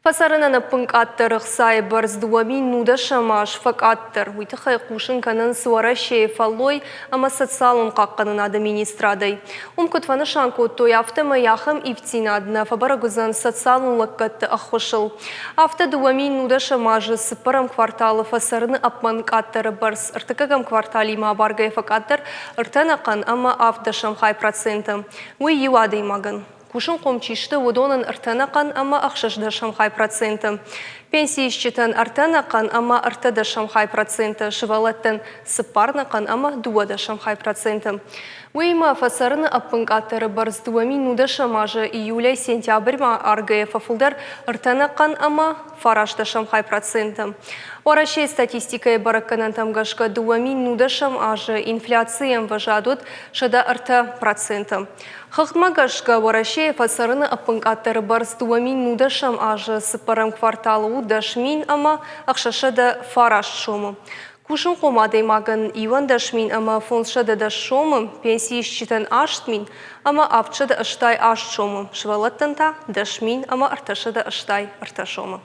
Фӕцӕрынӕн ӕппынкъаддӕр ӕхцайы бӕрц 2019 аз фӕкъаддӕр. Уый тыххӕй хъусын кӕнынц Уӕрӕсейы фӕллой ӕмӕ социалон хъахъхъӕнынады министрадӕй. Уым куыд фӕнысан кодтой, афтӕмӕй ахӕм ивддзинад нӕ фӕбӕрӕг уыдзӕн социалон лӕггӕдты ӕххуысыл. Афтӕ 2019 азы цыппӕрӕм кварталы фӕцӕрыны ӕппынкъаддӕры бӕрц ӕртыккӕгӕм кварталимӕ абаргӕйӕ фӕкъаддӕр ӕртӕ ӕнӕхъӕн ӕмӕ авддӕсӕм хай проценты. Уый иу адӕймагӕн. Кусынхъом чи сты, уыдонӕн ӕртӕ ӕнӕхъӕн ӕмӕ ӕхсӕздӕсӕм хай проценты. Пенсиисджытӕн ӕртӕ ӕнӕхъӕн ӕмӕ ӕртӕдӕсӕм хай проценты, сывӕллӕттӕн цыппар ӕнӕхъӕн ӕмӕ дыууӕдӕсӕм хай проценты. Уыимӕ фӕцӕрыны ӕппынкъаддӕры бӕрц 2019 азы июлӕй сентябрьмӕ аргӕйӕ фӕфылдӕр ӕртӕ ӕнӕхъӕн ӕмӕ фарастдӕсӕм хай проценты. Уӕрӕсейы статистикӕйы бӕрӕггӕнӕнтӕм гӕсгӕ 2019 азы инфляцийы ӕмвӕзад уыд 103%. Хыгъдмӕ гӕсгӕ, Уӕрӕсейы фӕцӕрыны ӕппынкъаддӕры бӕрц 2019 азы цыппӕрӕм кварталы у 10 609 сомы. Кусынхъом адӕймагӕн 21 510 сомы, пенсиисджытӕн 8 788 сомы, сывӕллӕттӕн та 10 383 сомы.